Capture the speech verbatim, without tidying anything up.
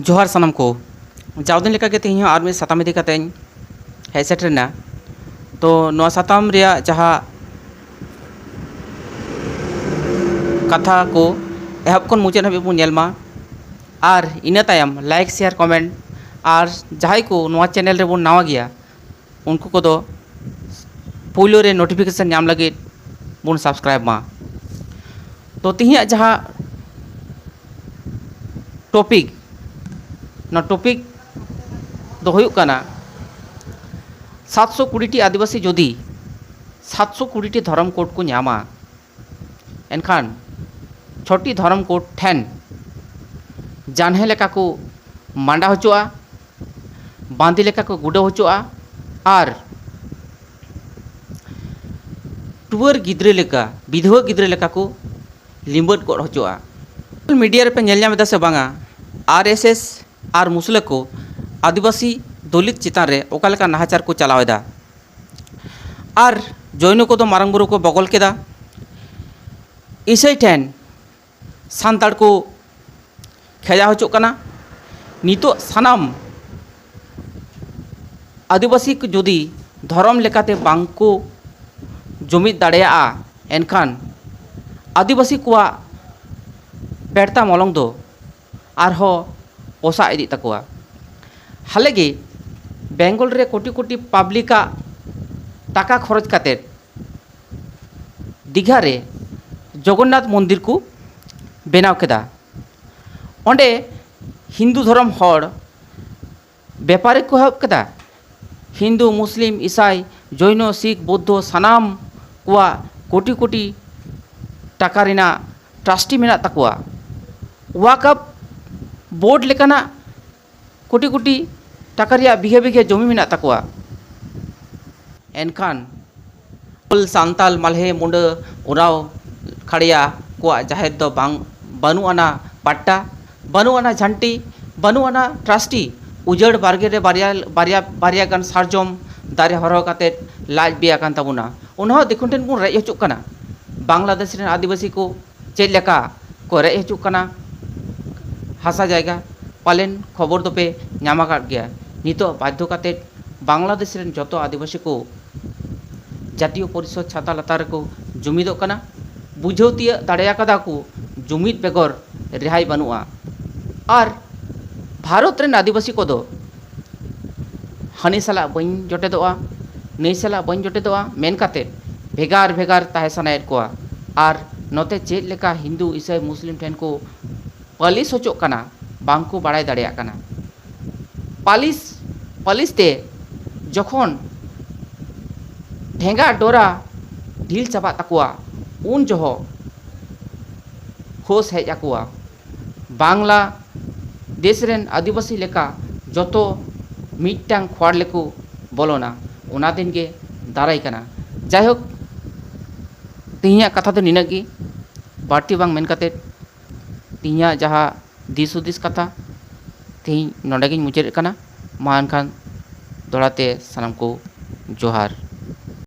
ᱡᱚᱦᱟᱨ ᱥᱟᱱᱟᱢ ᱠᱚ᱾ ᱡᱟᱣ ᱫᱤᱱ ᱞᱮᱠᱟᱜᱮ ᱛᱮᱦᱮᱧ ᱦᱚᱸ ᱟᱨ ᱢᱤᱫ ᱥᱟᱛᱟᱢ ᱤᱫᱤ ᱠᱟᱛᱮᱧ ᱦᱮᱡ ᱥᱮᱴᱮᱨ ᱮᱱᱟ᱾ ᱛᱚ ᱱᱚᱣᱟ ᱥᱟᱛᱟᱢ ᱨᱮᱭᱟᱜ ᱡᱟᱦᱟᱸ ᱠᱟᱛᱷᱟ ᱠᱚ ᱮᱦᱚᱵ ᱠᱷᱚᱱ ᱢᱩᱪᱟᱹᱫ ᱦᱟᱹᱵᱤᱡ ᱵᱚᱱ ᱧᱮᱞ ᱢᱟ, ᱟᱨ ᱤᱱᱟᱹ ᱛᱟᱭᱚᱢ like, share, comment, ᱟᱨ ᱡᱟᱦᱟᱸᱭ ᱠᱚ ᱱᱚᱣᱟ ᱪᱮᱱᱮᱞ ᱨᱮᱵᱚᱱ ᱱᱟᱣᱟ ᱜᱮᱭᱟ, ᱩᱱᱠᱩ ᱠᱚᱫᱚ ᱯᱳᱭᱞᱳ ᱨᱮ ᱱᱳᱴᱤᱯᱷᱤᱠᱮᱥᱚᱱ ᱧᱟᱢ ᱞᱟᱹᱜᱤᱫ ᱵᱚᱱ ᱥᱟᱵᱥᱠᱨᱟᱭᱤᱵ ᱢᱟ᱾ ᱛᱚ ᱛᱮᱦᱮᱧᱟᱜ ᱡᱟᱦᱟᱸ ᱴᱚᱯᱤᱠ, ᱚᱱᱟ ᱴᱚᱯᱤᱠ ᱫᱚ ᱦᱩᱭᱩᱜ ᱠᱟᱱᱟ, ᱥᱟᱛᱥᱚ ᱠᱩᱲᱤ ᱴᱤ ᱟᱹᱫᱤᱵᱟᱹᱥᱤ ᱡᱩᱫᱤ ᱥᱟᱛᱥᱚ ᱠᱩᱲᱤ ᱴᱤ ᱫᱷᱚᱨᱚᱢ ᱠᱳᱰ ᱠᱚ ᱧᱟᱢᱟ, ᱮᱱᱠᱷᱟᱱ ᱪᱷᱚᱴᱤ ᱫᱷᱚᱨᱚᱢ ᱠᱳᱰ ᱴᱷᱮᱱ ᱡᱟᱱᱦᱮ ᱞᱮᱠᱟ ᱠᱚ ᱢᱟᱸᱰᱟ ᱦᱚᱪᱚᱜᱼᱟ, ᱵᱟᱸᱫᱤ ᱞᱮᱠᱟ ᱠᱚ ᱜᱩᱰᱟᱹᱣ ᱦᱚᱪᱚᱜᱼᱟ, ᱟᱨ ᱴᱩᱣᱟᱹᱨ ᱜᱤᱫᱽᱨᱟᱹ ᱞᱮᱠᱟ, ᱵᱤᱫᱷᱣᱟᱹ ᱜᱤᱫᱽᱨᱟᱹ ᱞᱮᱠᱟ ᱠᱚ ᱞᱤᱸᱵᱟᱹᱫ ᱜᱚᱫ ᱦᱚᱪᱚᱜᱼᱟ᱾ ᱢᱤᱰᱤᱭᱟ ᱨᱮᱯᱮ ᱧᱮᱞ ᱧᱟᱢ ᱮᱫᱟ ᱥᱮ ᱵᱟᱝᱟ, ᱟᱨ ᱮᱥ ᱮᱥ ᱟᱨ ᱢᱩᱥᱞᱟᱹ ᱠᱚ ᱟᱹᱫᱤᱵᱟᱹᱥᱤ ᱫᱚᱞᱤᱛ ᱪᱮᱛᱟᱱ ᱨᱮ ᱚᱠᱟ ᱞᱮᱠᱟ ᱱᱟᱦᱟᱪᱟᱨ ᱠᱚ ᱪᱟᱞᱟᱣ ᱮᱫᱟ? ᱟᱨ ᱡᱳᱭᱱᱚ ᱠᱚᱫᱚ ᱢᱟᱨᱟᱝ ᱵᱩᱨᱩ ᱠᱚ ᱵᱚᱜᱚᱞ ᱠᱮᱫᱟ᱾ ᱤᱥᱟᱹᱭ ᱴᱷᱮᱱ ᱥᱟᱱᱛᱟᱲ ᱠᱚ ᱠᱷᱮᱡᱟ ᱦᱚᱪᱚᱜ ᱠᱟᱱᱟ᱾ ᱱᱤᱛᱚᱜ ᱥᱟᱱᱟᱢ ᱟᱹᱫᱤᱵᱟᱹᱥᱤ ᱠᱚ ᱡᱩᱫᱤ ᱫᱷᱚᱨᱚᱢ ᱞᱮᱠᱟᱛᱮ ᱵᱟᱝ ᱠᱚ ᱡᱩᱢᱤᱫ ᱫᱟᱲᱮᱭᱟᱜᱼᱟ, ᱮᱱᱠᱷᱟᱱ ᱟᱹᱫᱤᱵᱟᱹᱥᱤ ᱠᱚᱣᱟᱜ ᱯᱮᱲᱛᱟ ᱢᱚᱞᱚᱝ ᱫᱚ ᱟᱨᱦᱚᱸ ᱯᱚᱥᱟᱜ ᱤᱫᱤᱜ ᱛᱟᱠᱚᱣᱟ᱾ ᱦᱟᱞᱮ ᱜᱮ ᱵᱮᱝᱜᱚᱞ ᱨᱮ ᱠᱳᱴᱤ ᱠᱳᱴᱤ ᱯᱟᱵᱽᱞᱤᱠᱟᱜ ᱴᱟᱠᱟ ᱠᱷᱚᱨᱚᱪ ᱠᱟᱛᱮᱫ ᱫᱤᱜᱷᱟ ᱨᱮ ᱡᱚᱜᱚᱱᱱᱟᱛᱷ ᱢᱚᱱᱫᱤᱨ ᱠᱚ ᱵᱮᱱᱟᱣ ᱠᱮᱫᱟ᱾ ᱚᱸᱰᱮ ᱦᱤᱱᱫᱩ ᱫᱷᱚᱨᱚᱢ ᱦᱚᱲ ᱵᱮᱯᱟᱨᱤ ᱠᱚ ᱮᱦᱚᱵ ᱠᱮᱫᱟ᱾ ᱦᱤᱱᱫᱩ, ᱢᱩᱥᱞᱤᱢ, ᱤᱥᱟᱭ, ᱡᱚᱭᱱᱚ, ᱥᱤᱠᱷ, ᱵᱳᱫᱽᱫᱷᱚ, ᱥᱟᱱᱟᱢ ᱠᱚᱣᱟᱜ ᱠᱳᱴᱤ ᱠᱳᱴᱤ ᱴᱟᱠᱟ ᱨᱮᱱᱟᱜ ᱴᱨᱟᱥᱴᱤ ᱢᱮᱱᱟᱜ ᱛᱟᱠᱚᱣᱟ᱾ ᱣᱟᱠᱟᱯ ᱵᱳᱨᱰ ᱞᱮᱠᱟᱱᱟᱜ ᱠᱳᱴᱤ ᱠᱳᱴᱤ ᱴᱟᱠᱟ ᱨᱮᱭᱟᱜ ᱵᱤᱜᱷᱟᱹ ᱵᱤᱜᱷᱟᱹ ᱡᱚᱢᱤ ᱢᱮᱱᱟᱜ ᱛᱟᱠᱚᱣᱟ᱾ ᱮᱱᱠᱷᱟᱱ ᱥᱟᱱᱛᱟᱞ, ᱢᱟᱞᱦᱮ, ᱢᱩᱸᱰᱟᱹ, ᱳᱨᱟᱣ, ᱠᱷᱟᱲᱭᱟ ᱠᱚᱣᱟᱜ ᱡᱟᱦᱮᱨ ᱫᱚ ᱵᱟᱝ, ᱵᱟᱹᱱᱩᱜ ᱟᱱᱟ ᱯᱟᱴᱴᱟ, ᱵᱟᱹᱱᱩᱜ ᱟᱱᱟ ᱡᱷᱟᱱᱴᱤ, ᱵᱟᱹᱱᱩᱜ ᱟᱱᱟ ᱴᱨᱟᱥᱴᱤ᱾ ᱩᱡᱟᱹᱲ ᱵᱟᱲᱜᱮ ᱨᱮ ᱵᱟᱨᱭᱟ, ᱵᱟᱨᱭᱟ, ᱵᱟᱨᱭᱟ ᱜᱟᱱ ᱥᱟᱨᱡᱚᱢ ᱫᱟᱨᱮ ᱦᱚᱨᱦᱚ ᱠᱟᱛᱮᱫ ᱞᱟᱡ ᱵᱤ ᱟᱠᱟᱱ ᱛᱟᱵᱚᱱᱟ᱾ ᱚᱱᱟ ᱦᱚᱸ ᱫᱤᱠᱩ ᱴᱷᱮᱱ ᱵᱚᱱ ᱨᱮᱡ ᱦᱚᱪᱚᱜ ᱠᱟᱱᱟ᱾ ᱵᱟᱝᱞᱟᱫᱮᱥ ᱨᱮᱱ ᱟᱹᱫᱤᱵᱟᱹᱥᱤ ᱠᱚ ᱪᱮᱫ ᱞᱮᱠᱟ ᱠᱚ ᱨᱮᱡ ᱦᱚᱪᱚᱜ ᱠᱟᱱᱟ ᱦᱟᱥᱟ ᱡᱟᱭᱜᱟ, ᱯᱟᱞᱮᱱ ᱠᱷᱚᱵᱚᱨ ᱫᱚᱯᱮ ᱧᱟᱢ ᱟᱠᱟᱫ ᱜᱮᱭᱟ᱾ ᱱᱤᱛᱚᱜ ᱵᱟᱫᱽᱫᱷᱚ ᱠᱟᱛᱮ ᱵᱟᱝᱞᱟᱫᱮᱥ ᱨᱮᱱ ᱡᱚᱛᱚ ᱟᱹᱫᱤᱵᱟᱹᱥᱤ ᱠᱚ ᱡᱟᱛᱤᱭᱚ ᱯᱚᱨᱤᱥᱚᱫᱽ ᱪᱷᱟᱛᱟ ᱞᱟᱛᱟᱨ ᱨᱮᱠᱚ ᱡᱩᱢᱤᱫᱚᱜ ᱠᱟᱱᱟ᱾ ᱵᱩᱡᱷᱟᱹᱣ ᱛᱤᱭᱟᱹᱜ ᱫᱟᱲᱮ ᱟᱠᱟᱫᱟ ᱠᱚ, ᱡᱩᱢᱤᱫ ᱵᱮᱜᱚᱨ ᱨᱮᱦᱟᱭ ᱵᱟᱹᱱᱩᱜᱼᱟ᱾ ᱟᱨ ᱵᱷᱟᱨᱚᱛ ᱨᱮᱱ ᱟᱹᱫᱤᱵᱟᱹᱥᱤ ᱠᱚᱫᱚ ᱦᱟᱹᱱᱤ ᱥᱟᱞᱟᱜ ᱵᱟᱹᱧ ᱡᱚᱴᱮᱫᱚᱜᱼᱟ, ᱱᱟᱹᱭ ᱥᱟᱞᱟᱜ ᱵᱟᱹᱧ ᱡᱚᱴᱮᱫᱚᱜᱼᱟ ᱢᱮᱱ ᱠᱟᱛᱮ ᱵᱷᱮᱜᱟᱨ ᱵᱷᱮᱜᱟᱨ ᱛᱟᱦᱮᱸ ᱥᱟᱱᱟᱭᱮᱫ ᱠᱚᱣᱟ᱾ ᱟᱨ ᱱᱚᱛᱮ ᱪᱮᱫ ᱞᱮᱠᱟ ᱦᱤᱱᱫᱩ, ᱤᱥᱟᱹᱭ, ᱢᱩᱥᱞᱤᱢ ᱴᱷᱮᱱ ᱠᱚ ᱯᱟᱹᱞᱤᱥ ᱦᱚᱪᱚᱜ ᱠᱟᱱᱟ, ᱵᱟᱝ ᱠᱚ ᱵᱟᱲᱟᱭ ᱫᱟᱲᱮᱭᱟᱜ ᱠᱟᱱᱟ᱾ ᱯᱟᱹᱞᱤᱥ, ᱯᱟᱹᱞᱤᱥ ᱛᱮ ᱡᱚᱠᱷᱚᱱ ᱴᱷᱮᱸᱜᱟ ᱰᱚᱨᱟ ᱰᱷᱤᱞ ᱪᱟᱵᱟᱜ ᱛᱟᱠᱚᱣᱟ, ᱩᱱ ᱡᱚᱦᱚᱜ ᱦᱳᱥ ᱦᱮᱡ ᱟᱠᱚᱣᱟ᱾ ᱵᱟᱝᱞᱟ ᱫᱮᱥ ᱨᱮᱱ ᱟᱹᱫᱤᱵᱟᱹᱥᱤ ᱞᱮᱠᱟ ᱡᱚᱛᱚ ᱢᱤᱫᱴᱟᱝ ᱠᱷᱚᱣᱟᱲ ᱞᱮᱠᱚ ᱵᱚᱞᱚᱱᱟ, ᱚᱱᱟ ᱫᱤᱱ ᱜᱮ ᱫᱟᱨᱟᱭ ᱠᱟᱱᱟ᱾ ᱡᱟᱭᱦᱳᱠ, ᱛᱮᱦᱮᱧᱟᱜ ᱠᱟᱛᱷᱟ ᱫᱚ ᱱᱤᱱᱟᱹᱜ ᱜᱮ, ᱵᱟᱹᱲᱛᱤ ᱵᱟᱝ ᱢᱮᱱ ᱠᱟᱛᱮ ᱛᱮᱦᱮᱧᱟᱜ ᱡᱟᱦᱟᱸ ᱫᱤᱥ ᱦᱩᱫᱤᱥ ᱠᱟᱛᱷᱟ ᱛᱮᱦᱮᱧ ᱱᱚᱰᱮ ᱜᱤᱧ ᱢᱩᱪᱟᱹᱫᱮᱫ ᱠᱟᱱᱟ᱾ ᱢᱟ ᱮᱱᱠᱷᱟᱱ ᱫᱚᱦᱲᱟ ᱛᱮ ᱥᱟᱱᱟᱢ ᱠᱚ ᱡᱚᱦᱟᱨ᱾